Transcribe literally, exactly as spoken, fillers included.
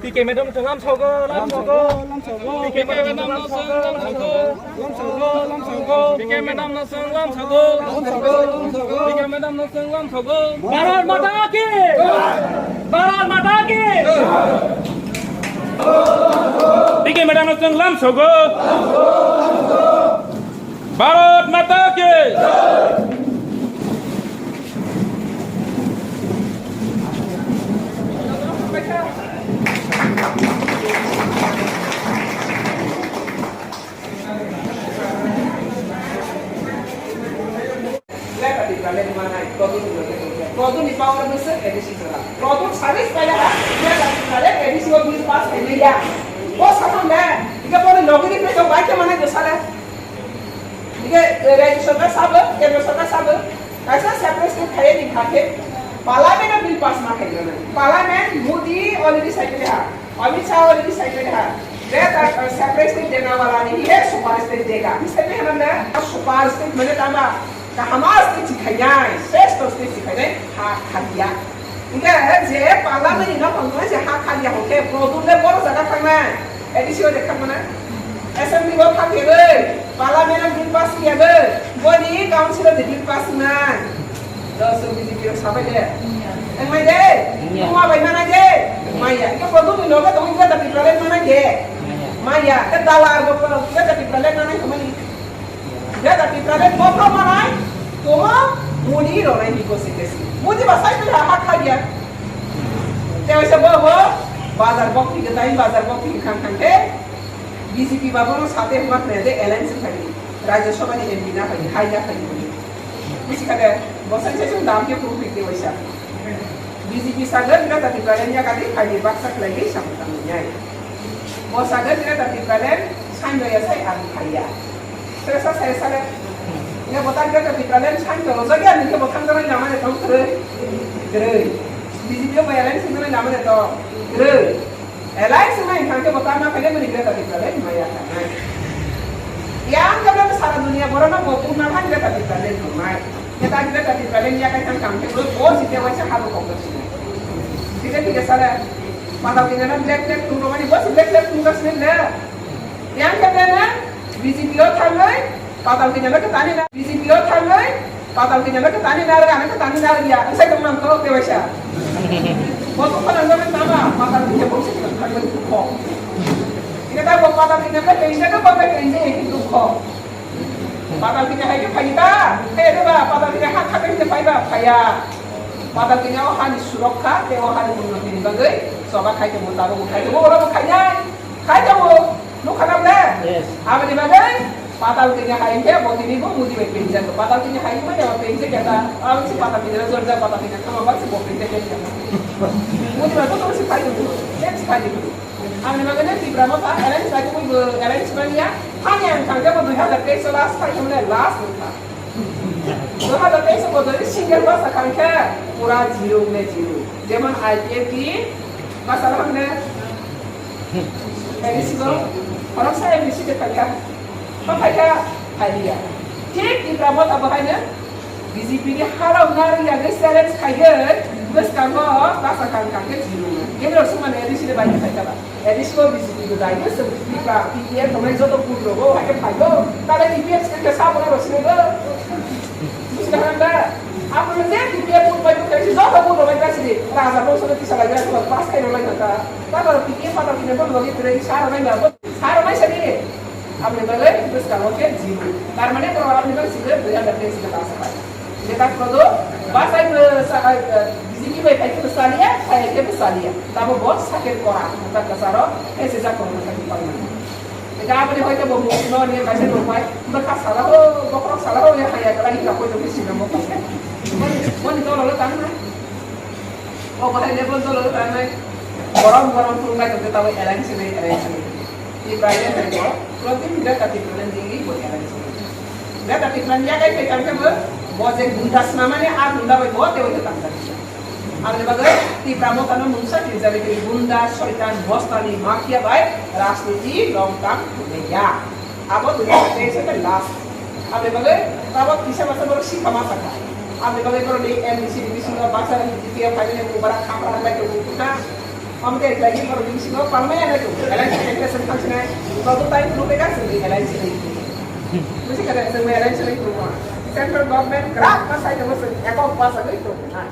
P K madam no chwng lamsogo, lamsogo. P K madam no chwng lamsogo, lamsogo. P K madam no chwng lamsogo, lamsogo. P K madam no chwng lamsogo. Bharat Mata ki! Bharat Mata ki! P K madam no chwng lamsogo. Bharat Mata ki! Product service kaya ha, A D C o bill pass kaya ya. Bos apa nda? Ika boleh login itu baik mana itu salah. Hingke, eh, Rajya Sarkar sabo, Kendra Sarkar sabo, kaisa separate state khaiya ni kha khe, Parliament o bill pass ma khainai. Parliament Modi already saikhe ha, Amit Shah already saikhe ha. Greater, eh, separate state dena wala ni, he super state dega. Hi saikhe ha na? Super state mane tama, kahama state si khainai, shrestho state si khainai, ha, khaiya. Hingke je Parliament ni nokhong tongnaise ha khaliya hwnkhe, product le boro jaga thangnai, A D C o de thangmana, Assembly o thang yagwi, Parliament o bill pass yagwi, boni Council o de bill pass wngnai. Dos B J P rok sabai de. Wngmai de? Wngya. Wngma bai manai de? Wngmaya. Hingke product ni nogo tongwi Greater Tipraland manai de? Wngya. Maya. Ke dalar bo product Greater Tipraland manai tongmani. Greater Tipraland bophro manai, komo muni ronai ni gosi gosi. Muni ba sai twi ha kha dia. Te oisa bo bo bazar bok thik tai bazar bok thik khang khang khe B J P ba bono sate huma khna de alliance khai. Rajya Sabha ni M P na khai, hai na khai. Bisi kha de, bo sai sai chung dam ke kuru phik de oisa. B J P sagar Greater Tipraland ya kadi khai baksa khlai de samung tang nai. Bo sagar Greater Tipraland sain ya sai ang khai ya. Terasa saya salah. Ini botak dia ke Tipraland sang kalau saja ni ke botak terus nama dia tahu terus. Terus. Di sini dia bayar lain sini nama dia tahu. Terus. Elai sini yang kan ke botak nama dia meni Greater Tipraland maya kan. Yang kalau salah dunia borana bopun nama Greater Tipraland mai. Kita Greater Tipraland ya kan kan ke bos itu wajah halu kok sini. Tidak tidak salah. Mata kita black black tu romani bos black black tu kasih lah. Yang kata na, B J P o thangwi, Patal Kanya no kwtani na, B J P o thangwi, Patal Kanya no kwtani na, rwgano kwtani na, rwya, wngsa tong mang kok, tewaisa. Bo to phana jaman nama, Patal Kanya bo se thangwi dukho. Ina ta bo Patal Kanya no kainja no, bo kainja, dukho. Patal Kanya hai khe phai ta, hai de ba, Patal Kanya ha kha khe phai ba, phaiya. Patal Kanya o hani surokha, te o hani unnoti ni bagwi, soba khai tongmo, tabuk khai tongmo, oro bo khainai. Khai tamo, nukha na ble? Yes. Aboni bagwi Patal Kanya hai khe bo tini bo Modi bai penjak. Patal Kanya hai ma ya penjak ya ta. Ang si Patal Kanya jor ja Patal Kanya kama ba si bo penjak ya. Modi bai bo to si khai tamo. Yes, khai tamo. Aboni bagwi ne Tipra Motha alliance bai ko bo alliance bai ya. Hani ang thang khe bo dui hazar teis last khai tamo le last nukha. Dui hazar teis bo doi single basa khai khe pura zero ne zero. Jemon I P F T basa hamne M D C bo, khoroksa M D C de phaikha, phaikha, phailiya. Thik Tipra Motha bo haino B J P ni halok narwk yagwi challenge khaigwi bwskango basa kang kang khe zero. Kendro sumani M D C de bai phaikha ba. M D C bo B J P bo dai bwswk Tipra P T F tongnai joto vote rogo haikhe phaigo. Tale T P F se khe sabo na rosini bo. Busi kaham da? Abo je T P F vote bai khe joto vote rogo bai sidi. Raja bo solo tisa lai ga pass khai rok lai kha. Tato P T F pato kine bo logi tere sa rok lai ga. Sa rok lai sadi. Aboni bagwi bwskango khe zero. Tar mane borok aboni bagwi sidi dui hazar teis khe pass khai. Jeta kodo basai bo sa, eh, B J P bai khai khe bo saliya, khai khe bo saliya. Tabo bo sakel kora, ta kasaro, ese ja kora ta ki pangna. Ega aboni hoite bo mo no ni kaisa rok bai, bo kha sala ho, bokrok sala ho, ya khai ya kala hi ka ko to bisi na mo khai. Moni, moni to lo tang na. O bahai level to lo tang na. Gorom gorom phunuknai tongkhe tabuk alliance hinwi, alliance hinwi. Tipra le thaibo, protein Greater Tipraland digi bo alliance hinwi. Greater Tipraland yakai thai tangkhe bo, bo je gunda swnamani a gunda bai bo teibo tangkha. Aboni bagwi Tipra Mothano mungsa kirjagwi twi gunda, soitan, mostani, mafia bai rajniti long term thwngya. Abo dui hazar teis khe last. Aboni bagwi tabuk kisa masa borok sikha ma sakha. Aboni bagwi borok ni M D C ni bisingo baksa ni B J P o phainani mung bara khapra lai tongo wngkha. Amte lagi por bisingo palmaya na tu, L I C calculation functional, todo time tu pega sini L I C ni. Mesti kada semua L I C ni tu. Central government gerak pasai tu mesti ekor pasai tu. Nah,